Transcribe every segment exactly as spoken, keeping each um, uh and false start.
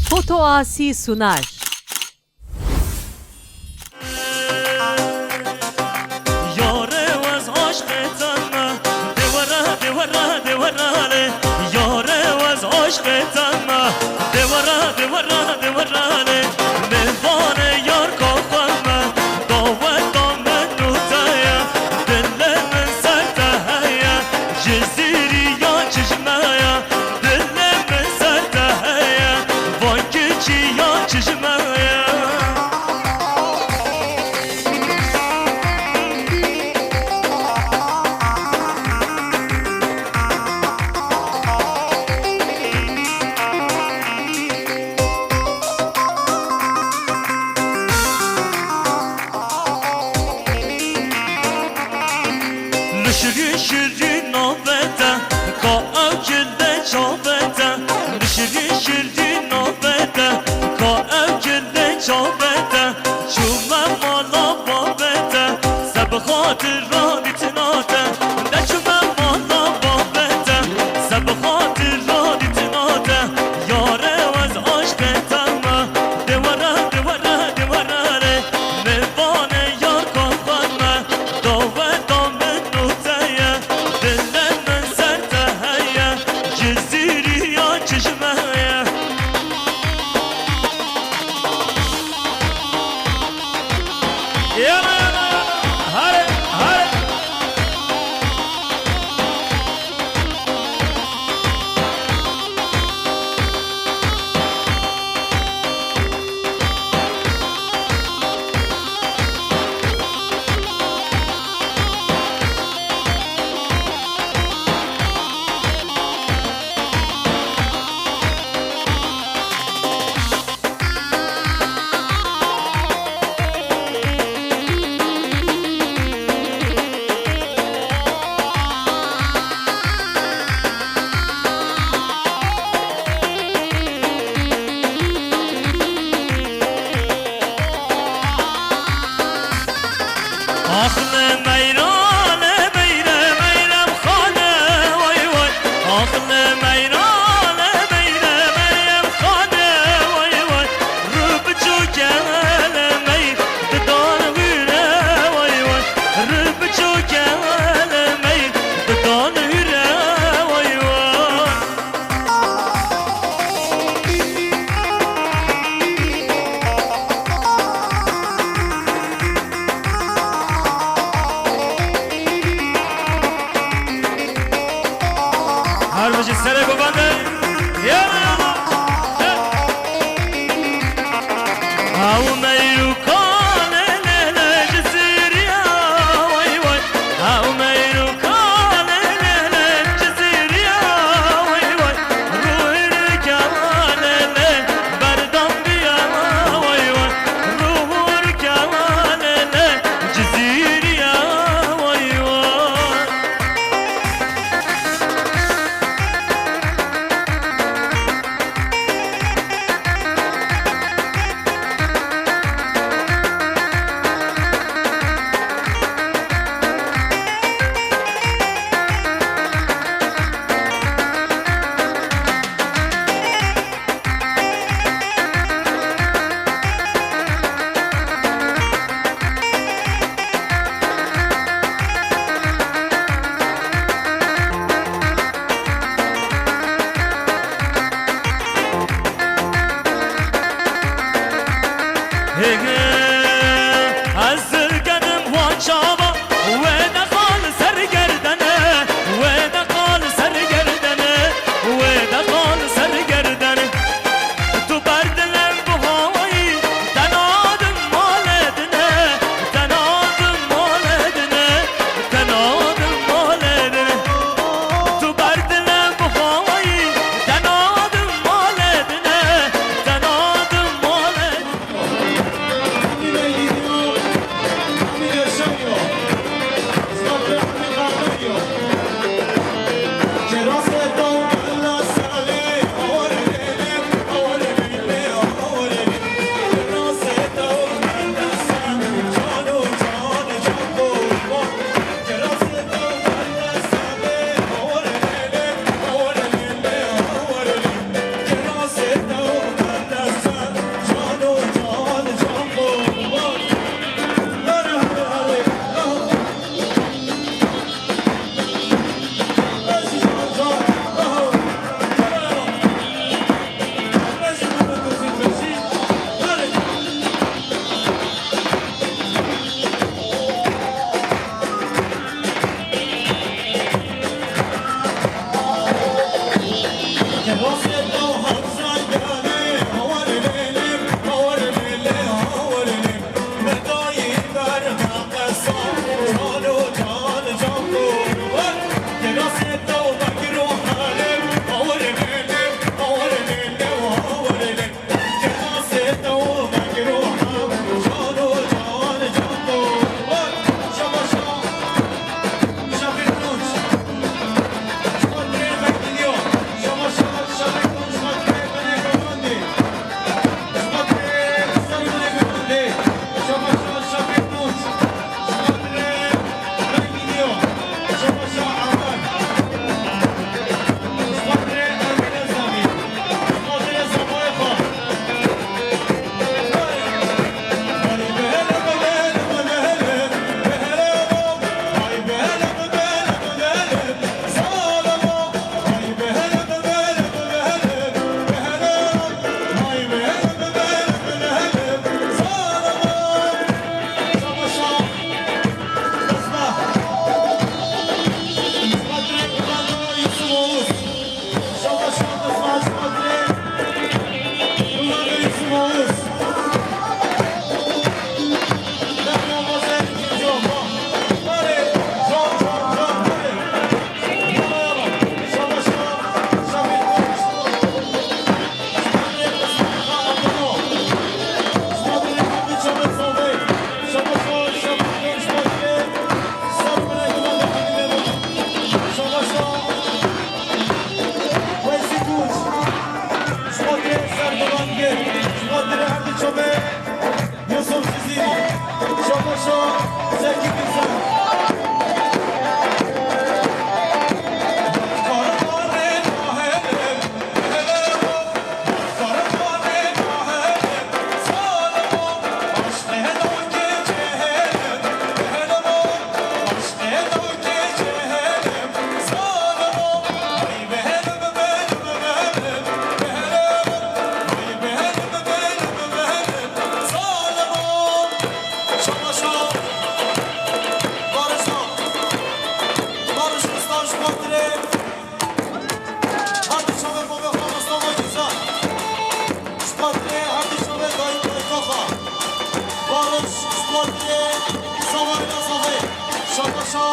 Foto Asi sunar. Yare wez aşqê te me, dewere, dewere, dewere lê. Yare wez aşqê te me, dewere, dewere, dewere lê. Mêvanê yar ka xwe me, daweta min û te ye. Dilê min ser te heye, Cizîrî ya çijme ye. Dilê min ser te heye, van kiçî ya çijme ye. Li şirî şirî navê te, ka ew gilê çavê te. Li şirî şirî navê te, ka ew gilê çavê te. Çûme mala bavê te, se bi xatira dîtina te. De çûme mala bavê te, se bi xatira dîtina te. Yare wez aşqê te me, dewere, dewere, dewere lê. Mêvanê yar ka xwe me, daweta min û te ye. Dilê min ser te heye, Cizîrî ya çijme ye. Yana, yana, yana. Hare, hare. Ax li meyran, meyre, meyrem xane, way, way. Ax li meyran, meyre, meyrem xane, way, way. Rû biçûke li meyr didan hûre, way, way. Rû biçûke li meyr didan hûre, way, way. Her bijî serê govende. Yala, yala. Ew meyruka lê, lê, lê, ji Siriya, way, way. Ew meyruka lê, lê, lê, ji Siriya, way, way. Ruhirke lê, lê, berdan biya, way, way. Ruhirke lê, lê, ji Siriya, way, way. Hê, hê, ez zilkenim wan çava, wê neqal ser gerdene, wê neqal ser gerdene, wê neqal ser gerdene. Tu berdilem bi hawayî, te nadim malê dine, te nadim malê dine, te nadim malê dine. Tu berdilem bi hawayî, te nadim malê dine, te nadim malê dine. Barış, Şubatê, Samayla Savê, Şabaşa,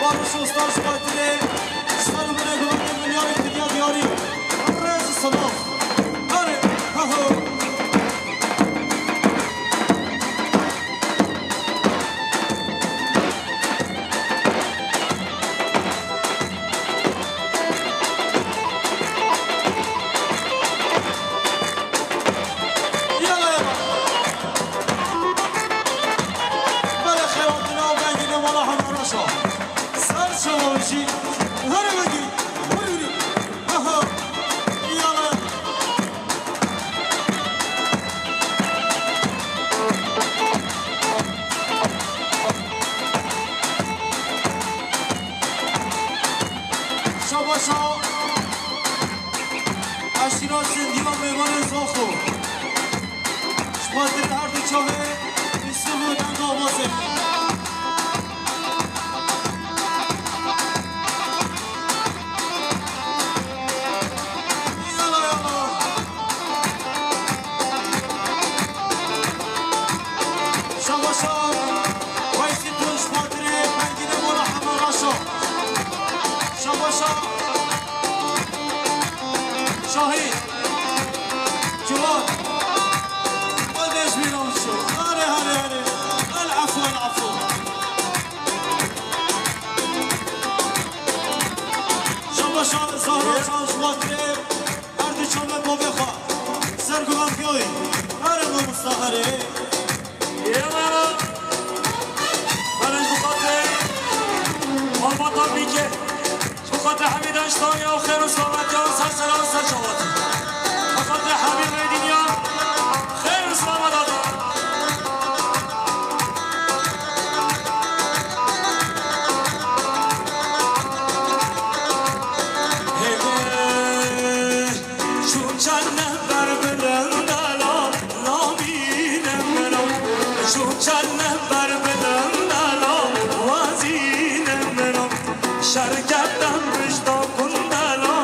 Barış Usta Şubatê, Şermine Güvenli Milyarê Dinya Diyarî, Rez Sınav, Hare, Haho. Yala, yala. Belê xewatina û vengî ne mala hemû reş a. Ser şewa jî. Hare vengî. Hare vengî. Aha. Yala, yala. Şabaşa. Eşîra Sindî ya mêvanên Zaxo. Ji xatirê her du çavê Yusuf û Deng Avazê. Yala, yala. Şabaşa, Weysî Tunç Batirê, Belgîne Mola Hema Raşo. Şabaşa, Şahî, Ciwan, Kardeş Mîran Şo. Hare, hare, hare. El afu, el afu. Şabaşa, Zahra Çaw Batirê. Her du çavê bavê xwe ser guvan piyoyî. Here mamosta here. Yê mera. Belê ji xatirê malbata bîke. Ji xatirê hemî daniştaniya xêr û selametiya û ser selam û ser çavatî. Ji xatirê hemî rêdîniya xêr û selamet hatin. Hêlê. Çû çend ber bilind dela, namîne mira. Çû çend ber bilind dela, wazîne mira. Şerketem bijda kundela,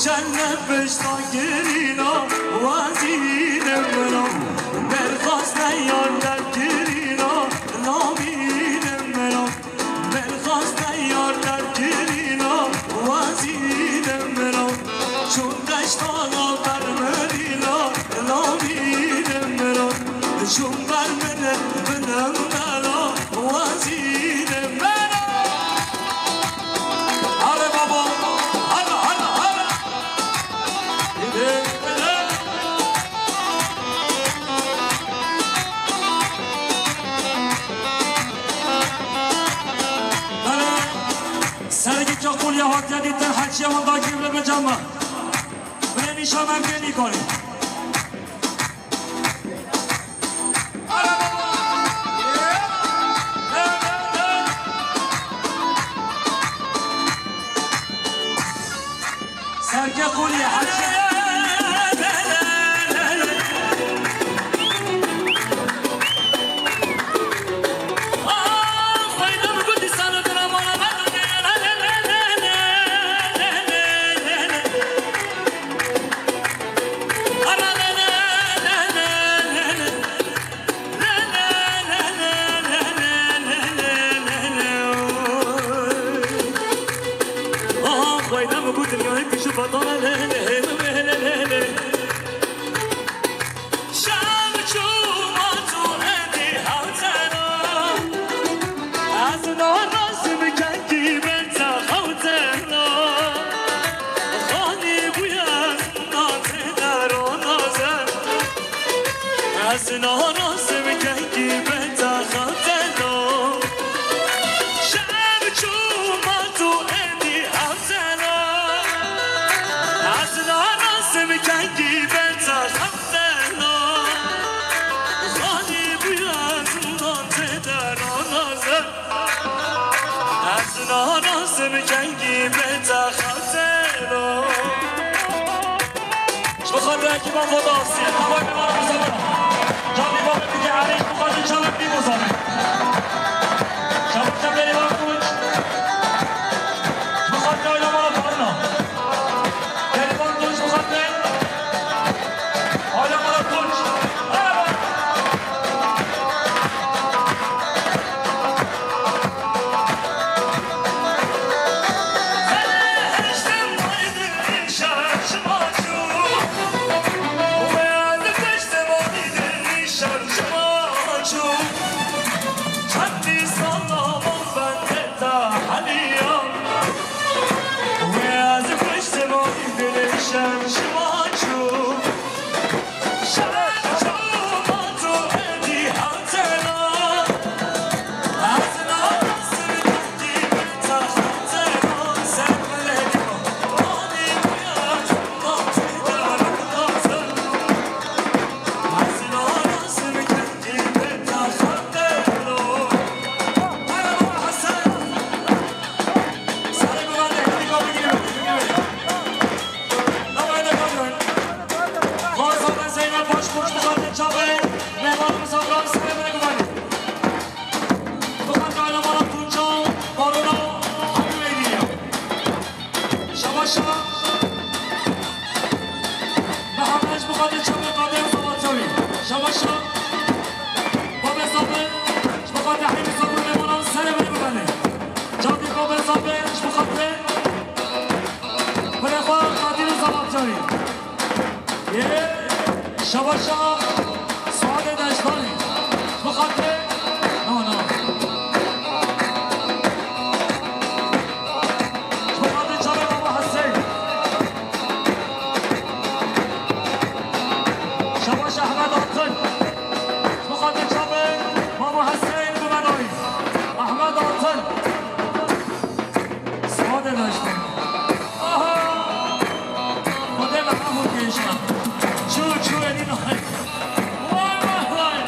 Çend pişta kirîna wazî de miro, derxwaste yar derkirîna lamî de miro, derxwaste yar derkirîna wazî de miro, çûn deştana bermirîna lamî de miro, çûn bermir binim bela wazî de miro. Hale baba, hale, hale, hale. Gidin, gidin. Hale. Sergî Çakul ya hatiye dîtin, heçiye wanda gîvle be cama. Bile nîşan em pê nîkanî. Serke Xulî, Hecî. Ez narazim kengî beta xateno. Şev çûma tu êdî hewteno. Ez narazim kengî beta xateno. Xanî bûya zindan tê de ranazim. Ez narazim kengî beta xateno. Ji bo xatir ekîba Voda Asî, ekîba Kemal Mustafa. Canî babê bike erê ji bo xatir çalak bî bozanê. Şabaş Bêrîvan Tunç. Ji bo xatir aîla mala Tarina. Bêrîvan Tunç ji bo xatir aîla mala Tunç. Merhaba. Navê de bibin. Xweza me Zeynep Başkoç bi xatir çavê mêvan û misafiran serê me guvanî. Bi xatir aîla mala Tunça, Barona, Hemî Weydiya. Şabaşa. Mihemed ji bi xatir çavê Qadir Sabatçavî. Şabaşa. Babê Sabir, ji bi xatir Hemî Sabir mêvanan serê me guvanî. Cadî Babê Sabir, ji bi xatir Birê xwe Qadirî Sabatçavî. Yê şabaşa Suadê Deştanî. Bi xatirê, no, no. Bi xatirê çavê Baba Hesên. Şabaşa Ehmed Altın. Bi xatirê çavê Baba Hesên bi me nayî. Ehmed Altın. Sade daştım. Aha! Xwedê me hemû kêşa. Çû, çû, êdî nayê. Vay, vay, vay.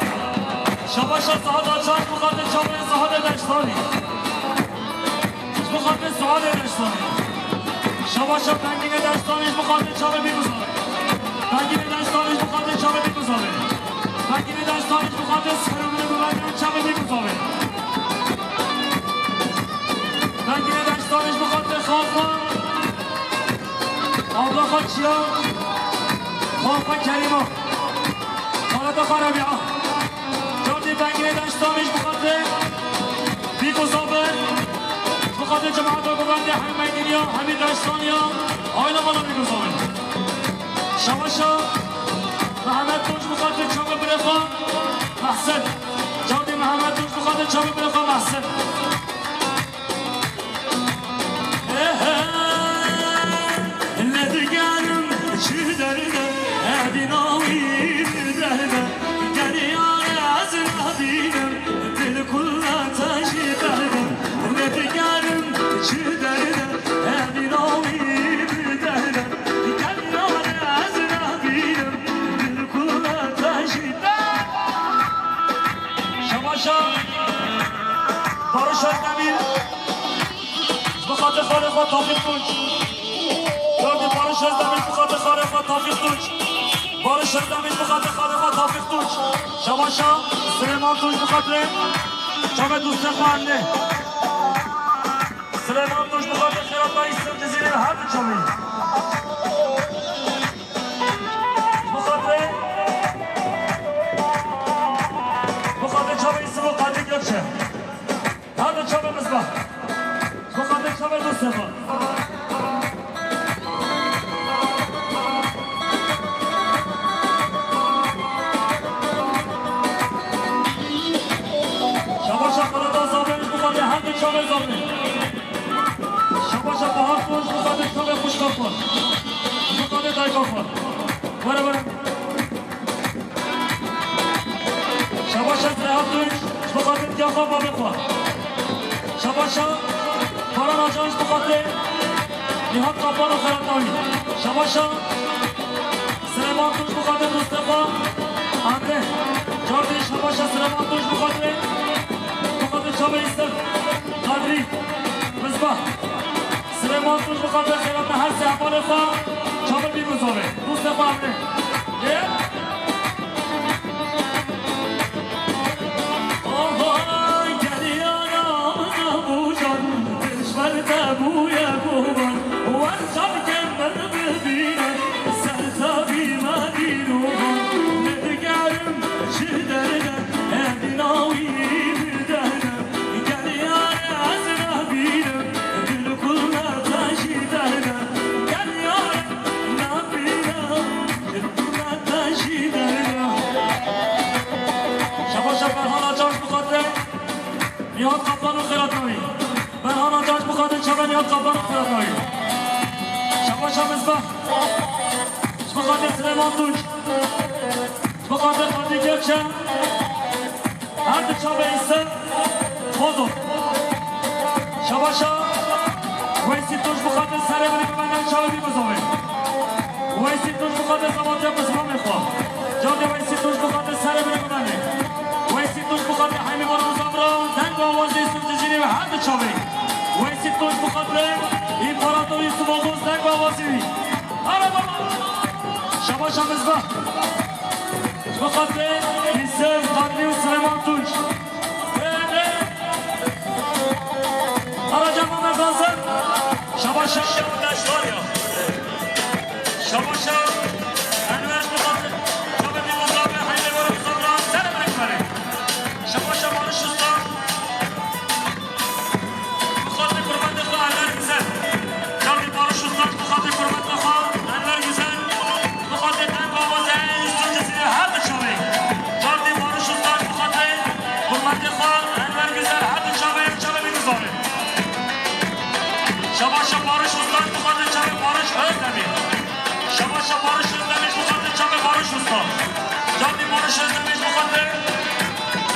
Şabaşa Sahada Çak, bi xatir çavê Sahadê Deştanî. Ji bi xatir Sahadê Deştanî. Şabaşa Pengînê Deştanî, ji bi xatir çavê Bîguzavê. Pengînê Deştanî, ji bi xatir çavê Bîguzavê. Pengînê Deştanî, ji bi xatir serokê bi bergan çavê Bîguzavê. Pengînê Deştanî, ji bi xatir xalqan. Abla Xaçiya, Xanfa Kerîma, Xaleta Xarebiya, Cardî Bengirê Deştan ji bixatir Bîk û Sabir, ji bixatir cemaeta govendê hemî Meydîniya, hemî Deştaniya, aîla mala Bîk û Sabir. Şabaşa Mehmet Tunç bixatir çavê birêxa Mehsin. Cardî Mehmet Tunç bixatir çavê birêxa Mehsin. Nedigerim çi derde, evîna wî bi derde, geriyane ez nabînim, dil kula te jî derde. Nedigerim çi derde, evîna wî bi derde, geriyane ez nabînim, dil kula te jî derde. Şabaşa Barış Özdemir. Ji bo xatir xalê xwe Tofîq Tunç. Cardî Barış Özdemir ji bo xatir xalê xwe Tofîq Tunç. Barış Özdemir ji bo xatir xalê xwe Tofîq Tunç. Şabaşa Silêman Tunç bi xatirê çavê dostê xwe Emre. Silêman Tunç bi xatir xêratayî Sir Cizîrê her di çavê. Ji bo xatirê, ji bo xatirê çavê Îsif û Qadî Gökçe. Hadi çavê mizba. Ji bo xatirê çavê dostê xwe. Şabaşa Xaleta Zabê ji bo xatirê her du çavê Zabê. Şabaşa Bahar Tunç ji bo xatirê çavê xwişka xwe. Ji bo xatirê dayika xwe. Were were. Şabaşa Zrehat Tunç ji bo xatir tiya xwe babê xwe. Şabaşa Baran Acan ji bo xatir Nihat Kaplan û xelatna wî. Şabaşa Silêman Tunç ji bo xatir dostê xwe Emre. Cardî şabaşa Silêman Tunç ji bo xatir, ji bo xatir çavê Îsef Kadrî Mizbah. Silêman Tunç bi xatir xêratna her sê hevalê xwe çavê Bîk û Zabê. Dostê xwe Emre. Ê? Aha, geriyana Abujan, pêşber te bûye kovan, wer çavkê min bibîne, ser tavî me dîrovan, nedigerim ji derde, evîna wî bi derde. Geriyane ez nabînim, dil kula te jî derde. Geriyane nabînim, dil kula te jî derde. Şabaşa Berhan Acan ji bo xatirê Nihat Kaplan û xêratna wî. Berhan Acan ji bo xatirê çavê Nihat Kaplan û xêratna wî. Şabaşa Mizbah. Ji bo xatirê Silêman Tunç. Ji bo xatirê Qadî Gökçe. Her di çavê Îsef Bozo. Şabaşa Weysî Tunç bi xatir serê min bimene çavê bî bizavê. Weysî Tunç bi xatir zemantiya pismamê xwe. Cardê Weysî Tunç bi xatir serê min bimene. Weysî Tunç bi xatir heymê wan û zavra deng û awazê Yusuf Cizîrî ve her di çavê. Weysî Tunç bi xatir împarator Yusuf Oğuz deng û awazê wî. Ara baba. Şabaşa Mizbah. Ji bo xatirê Yusuf Kadrî û Silêman Tunç. Ara cema me gaze. Şabaşa Şabaşa Enver ji bo xatir çavê Bîk û Zabê heylê were bi Zabra serê min bimene. Şabaşa Barış Usta. Bi xatirê kurmetê xwe Enver Güzel. Cardî Barış Usta ji bo xatirê kurmetê xwe Enver Güzel. Ji bo xatirê deng û awazê Yusuf Cizîrî her di çavê. Cardî Barış Usta ji bo xatirê kurmetê xwe Enver Güzel her di çavê çavê Bîk û Zabê. Şabaşa Barış Usta ji bo xatirê çavê Barış Özdemir. Şabaşa Barış Özdemir ji bo xatirê çavê Barış Usta. Cardî Barış Özdemir ji bo xatirê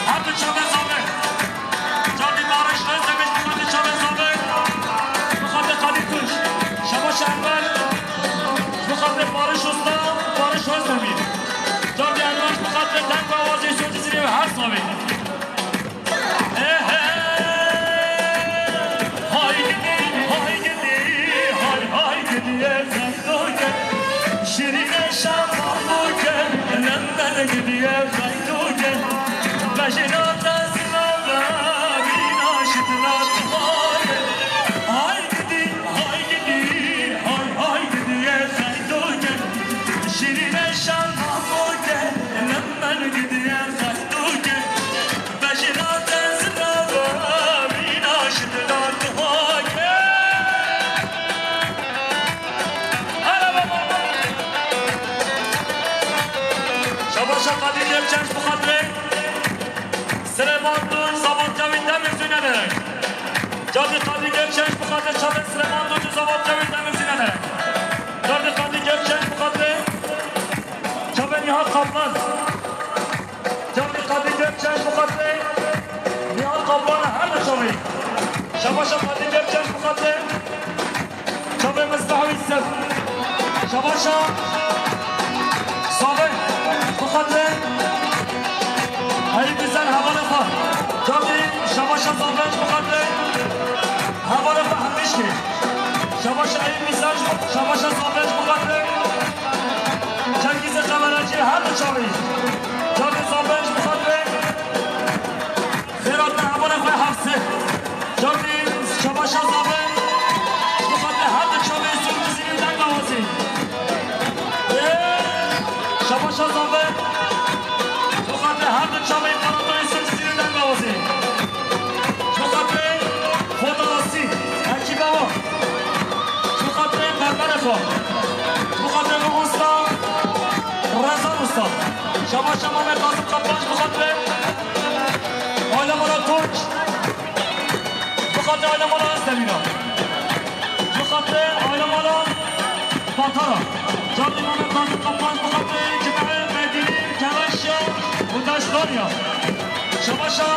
her di çavê Zabê. Cardî Barış Özdemir ji bo xatirê çavê Zabê, ji bo xatirê Kadî Tunç. Şabaşa Enver, ji bo xatirê Barış Usta, Barış Özdemir. Cardî Enver ji bo xatirê deng û awazê Yusuf Cizîrî ve her Zabê. He, he. Hay gidi, hay gidi, hay, hay gidi, ye zeydoke. Şirine şapamoke, lembel gidi, ye zeydoke. Bejina te zilave, vîna şitna tuhaye. Hay gidi, hay gidi, hay, hay gidi, ye zeydoke. Cadî Qadî Gökçenç bi xatir çavê Silêman Tunç û Zavat Cewî Denizî Nederek. Cadî Qadî Gökçenç bi xatir çavê Nîhat Kaplan. Cadî Qadî Gökçenç bi xatir Nîhat Kaplan her du çavê. Şabaşa Qadî Gökçenç bi xatir çavê Mistah Yusuf. Şabaşa Zavenç bi xatir Eyüp Güzel hevalê xwe. Cadî şabaşa Zavenç bi xatir hevalê xwe Hemîşkê. Şabaşa Eyüp Güzel, şabaşa Zavenç bi xatir Cengîzê Qemerecî her du çavê. Cadî Zavenç bi xatir Xêr hatina hevalê xwe Hafsê. Cadî şabaşa Zavenç bi xatir her du çavê Yusuf Cizîrî û Dengawazî. Ê, şabaşa Zavenç bi xatir her du çavê Qarato Yusuf Cizîrî û Dengawazî. Bi xatir Foda Asî, ekîba wan. Bi xatir berberê xwe. Bi xatir vî usta, Rezan Usta. Şabaşa Mehmet Kazım Kaplanç bi xatir Aile Mala Tunç. Bi xatir Aile Mala Özdemîra. Bi xatir Aile Mala Patara. Cadî Mehmet Kazım Kaplanç bi xatir Cibê Medînî, Kereşya û Daşdanya. Şabaşa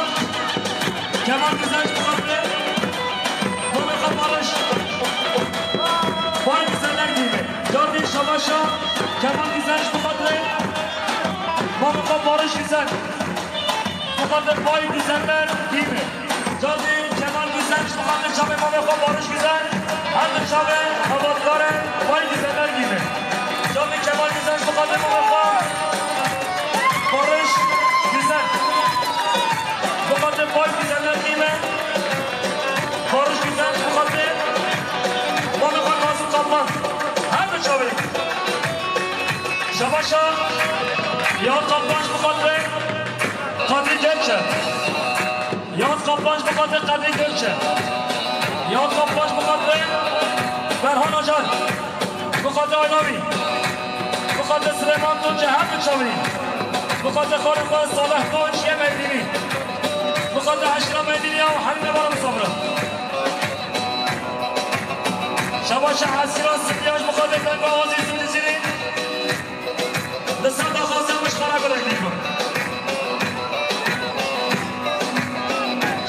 Kemal Güzel bi xatir Mamê xwe Barış. Bay Güzeller giyme. Cadî şabaşa Kemal Güzel bi xatir Mamê xwe Barış Güzel. Bi xatir Bay Güzeller giyme. Cadî Kemal Güzel, bi xatir çavê mamê xwe Barış Güzel, her du çavê xebatkarê Bay Güzeller giyme. Cadî Kemal Güzel, bi xatir mamê xwe Barış Güzel. Bi xatir Bay Güzeller giyme. Barış Güzel, bi xatir mamê xwe Kazım Kaplan. Her du çavê. Şabaşa Yar Kaplanç bi xatir Kadir Gökçe. Yahut Kaplanç bi xatir Qedrî Gökçe. Yahut Kaplanç bi xatir Ferhan Acar. Bi xatir Aynavî. Bi xatir Silêman Tunçê her du çavî. Bi xatir xalê xwe Salih Tunç yê Meydînî. Bi xatir Eşîra Meydînî ya û Helîme Bara Misafira. Şabaşa Esîra Sibiyaj bi xatir Dengawazî Zûrî Zîrî. Li ser daxwaziya min ji xwe re gulek dît bû.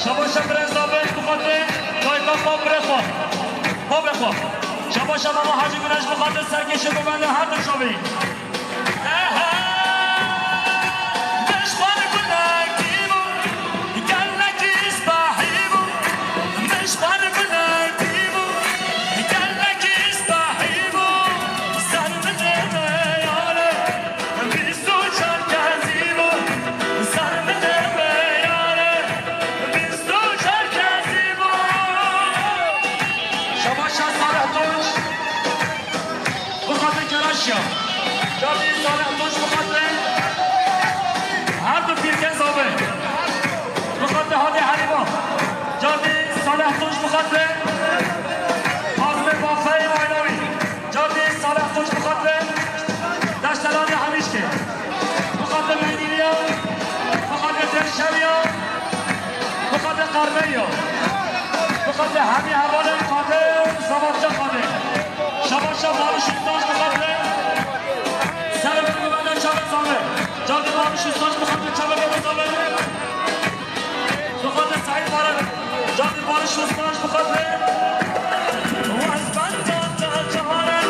Şabaşa birêz Zavenç bi xatir dayika xwe, birê xwe, babê xwe. Şabaşa mama Hacî Güneş bi xatir serkêşê bimende her du çavî. Ehe, mişxan gulekî bû, gelekî spehî bû. Mişxan gulekî bû, gelekî spehî bû. Ser min ê meyare, bîst û çar kesî bû. Ser min ê meyare, bîst û çar kesî bû. Şabaşa Salih Tunç. Bi xatir Keraşiya. Cadî Salih Tunç bi xatir her du pîrkên Zavenç. Bi xatir Hadê Herîba. Cadî Salih Tunç bi xatir Kazimê Bafeyê Aynavî. Cadî Salih Tunç bi xatir Deştelanê Hemîşkê. Bi xatir Meydîniya. Bi xatir Têrşeviya. Bi xatir Qermeyiya. Bi xatir hemî hevalên Qadir, Zavatça Qadir. Şabaşa Barış Ustaş bi xatir. Serê min bimende çavê Zavenç. Cadî Barış Ustaş bi xatir çavê min Zavenç. Bi xatir Seîd Baran. Cadî Barış Ustaş bi xatir. Wez benda te cihane,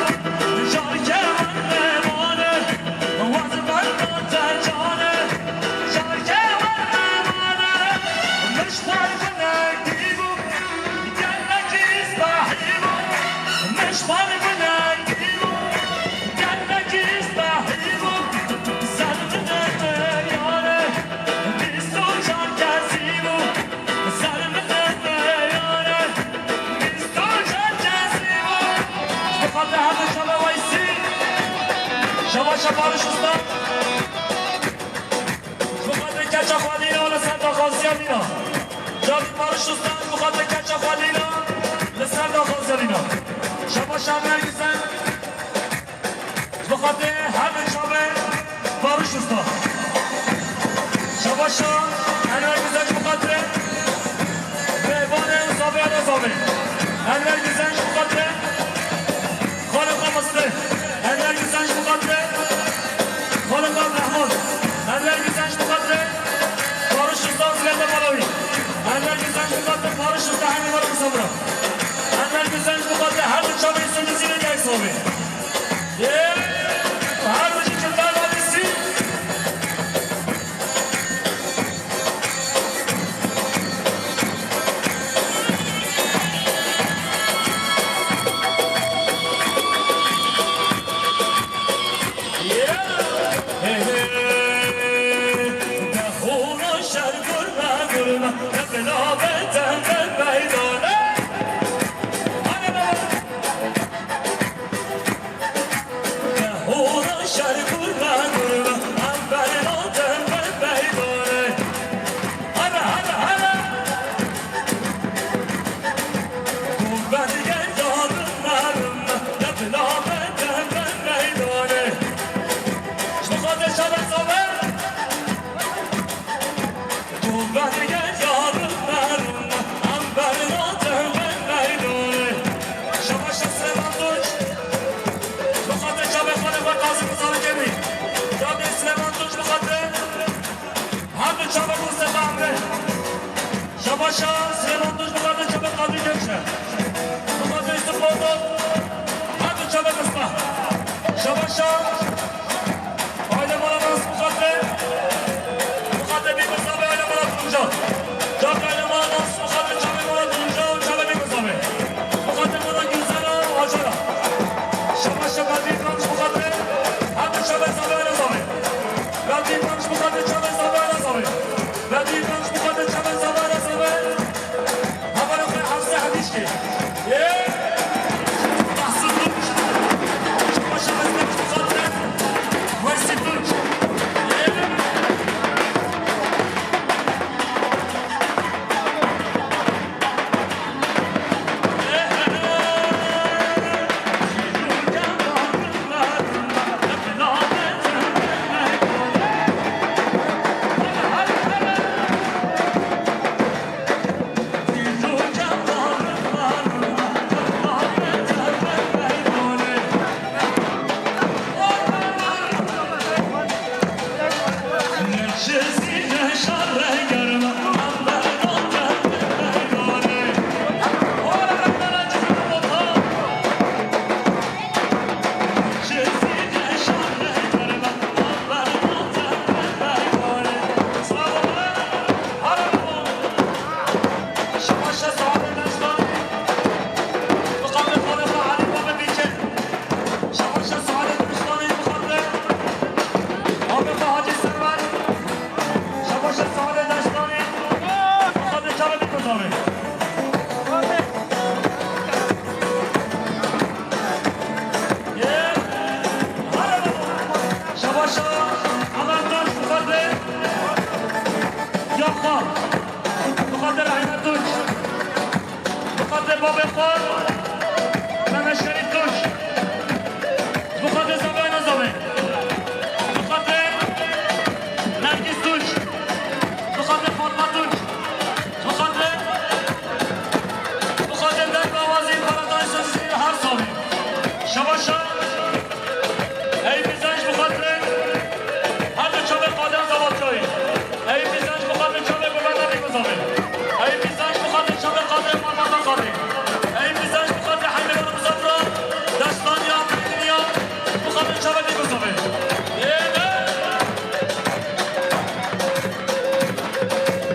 jar ke min mêmane. Wez benda te cihane, jar ke min mêmane. Mişxan gulekî bû, gelekî spehî bû. Mişxan gulekî bû, gelekî spehî bû. Ser min ê meyare, bîst û çar kesî bû. Ser min ê meyare, bîst û çar kesî bû. Ji bo xatir her du çavê Weysî, Şabaşa Barış Usta. Ji bo xatir keça xwe Lîna li ser daxwaziya Lîna. Cadî Barış Usta, ji bo xatir keça xwe Lîna li ser daxwaziya Lîna. Şabaşa Enwer Güzel. Ji bo xatir her du çavê Barış Usta. Şabaşa Enwer Güzel ji bo xatir mêvanê Enver Güzenç bu katı. Xalika Mısri. Enver Güzenç bu katı. Xalika Mehmut. Enver Güzenç bu katı. Barış Usta Zilete Malawi. Enver Güzenç bu katı. Barış Usta Hemi Barış Sabra. Enver Güzenç bu katı. Her bir çabuk sözü zile gel sobi. Ye. Her bir çocuk daha da bitsin. Şabaş Süleyman Tunç. Bi xatir çavê xalê xwe Qazî Mizanî kevî. Çavê Süleyman Tunç bi xatir. Her du çavê Mustafa Emre. Şabaşa Süleyman Tunç bi xatir çavê Qazî Gökçe. Bi xatir Yusuf Bozok. Her du çavê Mustafa. Şabaşa. Aile Mala Dans bi xatir. Bi xatir Bî Mizabê Aile Mala Tunca. Çavê Aile Mala Dans bi xatir çavê Mala Tunca û çavê Bî Mizabê. Bi xatir Mala Güzel û Hacara. Şabaşa Bedî Tunç bi xatir. Her du çavê Zabê Aile Zabê. Bedî Tunç bi xatir çavê Zabê Aile Zabê. Bedî Tunç bi xatir çavê Zabê Aile Zabê. Hevalê xwe Hafizê Hedîşkê. Ê! Mahsûn Tunç. Şabaşa Hezmê Tunç bi xatir. Wersî Tunç. Ê! Şabaşa Suadê Deştanî, bi xatirê xalê xwe Elî Babê Bîçe. Şabaşa Suadê Deştanî, bi xatirê Babê xwe Hacî Serwer. Şabaşa Suadê Deştanî, bi xatirê çavê Bî Mizabê. Şabaşa Emer Tunç, bi xatirê Yapma. Bi xatirê Emer Tunç. Bi xatirê babê xwe Mehmet Şerîf Tunç. Bi xatirê Zabê Aile Zabê. Bi xatirê Nergîs Tunç. Bi xatirê Fatma Tunç. Bi xatirê, bi xatirê derg awazî Paradaysa Zî her sabî. Şabaşa Eyüp Bizenç bi xatirê her du çavê Qadir Zavatçayî. Eyüp Bizenç bi xatirê çavê Bubena Bî Mizabê. Eyüp Bizenç bi xatirê çavê Qadir Mamata Qadî. Eyüp Bizenç bi xatirê Hemîran Mizafra, Destaniya Bediniya, bi xatirê çavê Bî Mizabê. Ê be!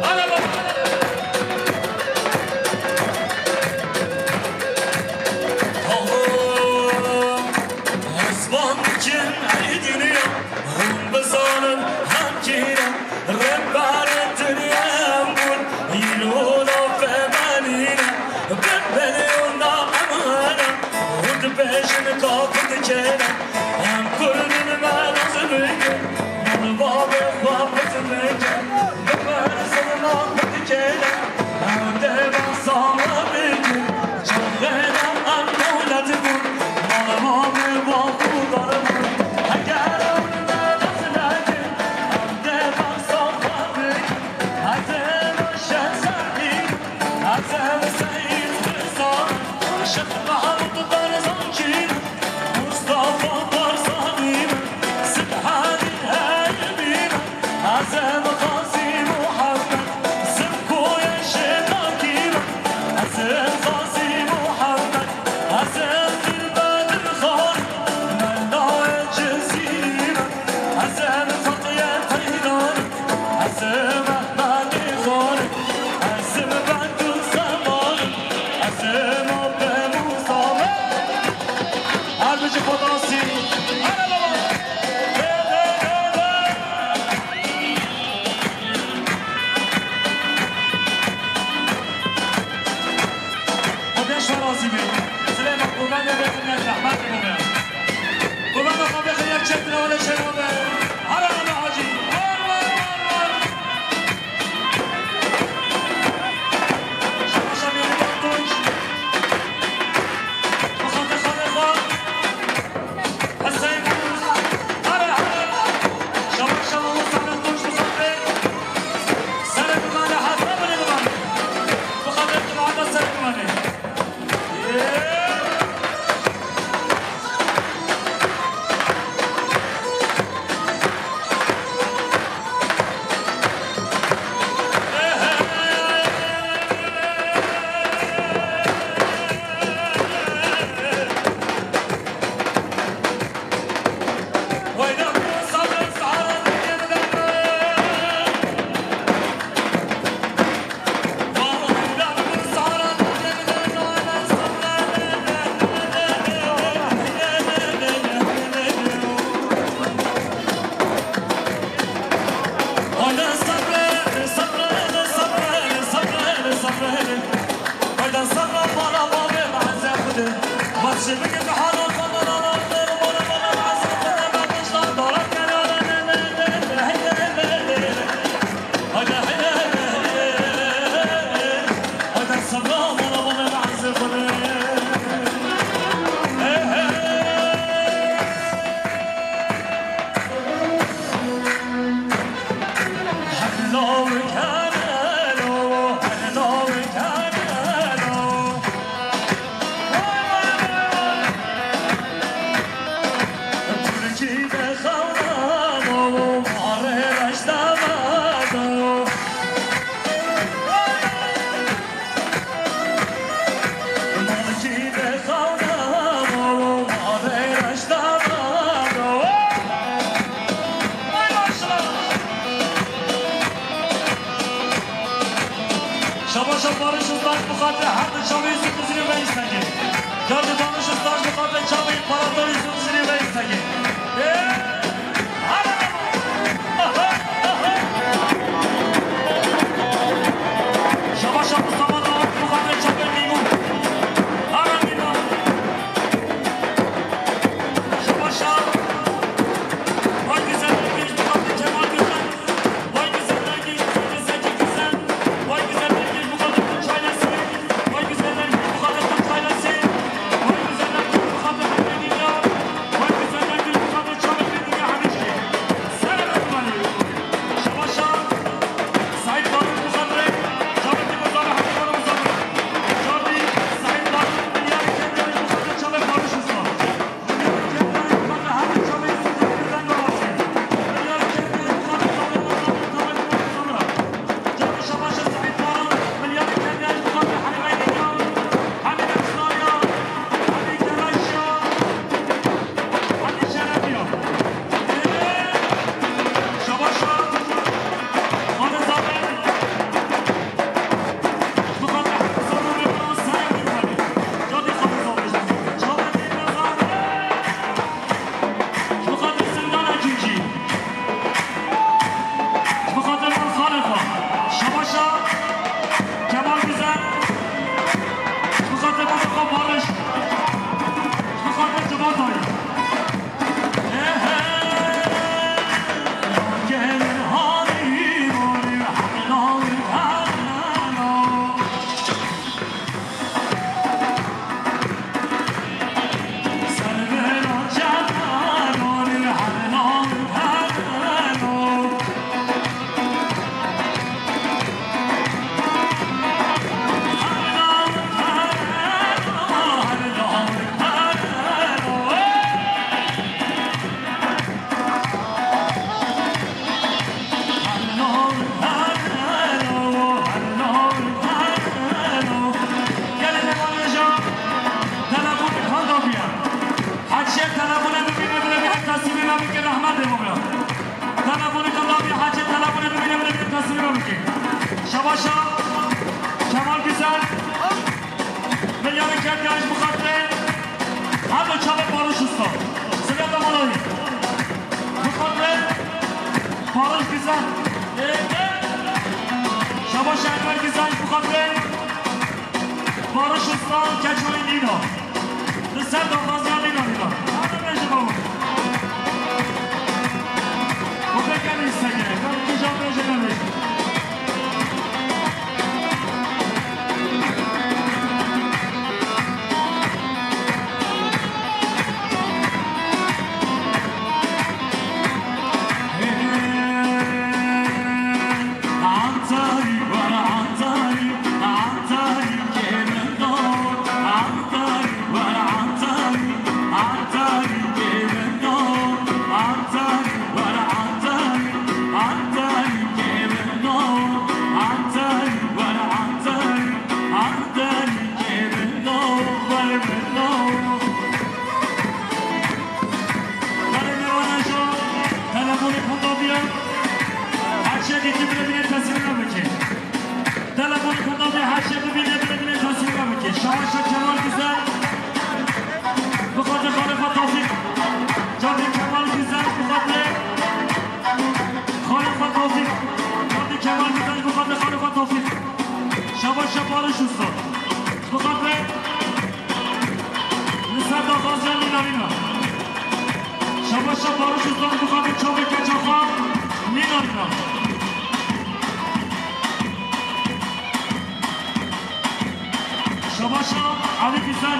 Ana baba! Aho! Hesban dikim ey dinya, hûn bizanin hem kî ne. Rêberê dinyê em bûn, îro navê me nîne. Bin milyona em hene, hûn dibêjin ka tu dikêne. Em Kurd in, me nas bikin, mal babê xwe pirs bikin. Bipirsin ma tu dikêne, em dê behsa me bikin. Çaxê de em dewlet bûn, mal babê xwe xwedar bûn. Heger em nas nekin, em dê behsa xwe bikin. Hezê me şeser bî, hezê me sey Muhammed Barzanî, Mustafa Barzanî, Subhanî Heybî, Ezem Qazî Muhammed, Simkoyê Şênakî, Ezem Qazî Muhammed, Ezem Pîr Bedirxan, Menayê Cizîrî, Ezem Fetiyê Teyran, Ezem Ehmedî Xan, Ezem Bedû Zeman, Ezem Ape Musa. Her bijî Xwedasî. Hele baba. Hele, hele. Xwedê ji we razî be. Silêman, gomendê bê xilya zehmet bû be. Gomenda xwe bê xilya çetin wele çêna be. Hele, hele Hacî. Hele, hele, hele. Şabaşa Mîrî Bartoş. Bi xatir xalê xwe. Heseyî Bartoş. Here, here. Şabaşa Mamosta Bartoş bi xatir. Serê bimanê, hesabê bimanê. Bi xatir tu Muhammed serê bimanê. Hayda sabra, sabra, sabra, sabra, sabra. Hayda sabra, bana bavê meze xwedê. Bas ji bike bi hala xwe de, bana bavê meze xwedê. Ben baştan dara kenara, ne, ne, ne, ne, hey, hey, hey, hey. Hayda, hey, hey, hey, hey, hey, hey. Hayda sabra, bana bavê meze xwedê. Hey, hey. Şabaşa Barış Uztaş bi xatir her di çavê Yusuf Dizirî ve îstekê. Geldi Barış Uztaş bi xatir çavê İmparator Yusuf Dizirî ve îstekê. Ê! Şabaşa Mustafa Dawut, bu kadar çapel meymun. Ara meymun. Şabaşa. Vay güzel bir genç, bu kadar Kemal Güzel. Vay güzel bir genç, bu kadar Zeki Güzel. Vay güzel bir genç, bu kadar Tunç Ailesi. Vay güzel bir genç, bu kadar Tunç Ailesi. Vay güzel bir genç, bu kadar Hande Dünya. Şabaşa Kemal Güzel. Milyarı kerdiyaş bu katli. Hem de Çabuk Barış Usta. Sıra da Malayı. Bu katli. Barış Güzel. Şabaşa Enver Güzel bu katli. Barış Usta, Keçoy Nino. Li ser daxwaziya Nino Nino. Hadi bêje baba. Xwe pêk kenê seke. Kan tu can bêje nebêje. Belê, telefonê xwe daviya. Her çekê ki bile bile teslim bike. Telefonê xwe daviya, her çekê bile bile bile teslim bike. Şabaşa Kemal Güzel. Bi xatir xalê xwe Tofîk. Cadê Kemal Güzel, bi xatir xalê xwe Tofîk. Cadê Kemal Güzel, bi xatir xalê xwe Tofîk. Şabaşa Barış Usta. Bi xatir Li ser daxwaziya Nînarîna. Şabaşa Barış Usta, bi xatir çavê keça xwe Nînarîna. Şabaşa Elî Güzel.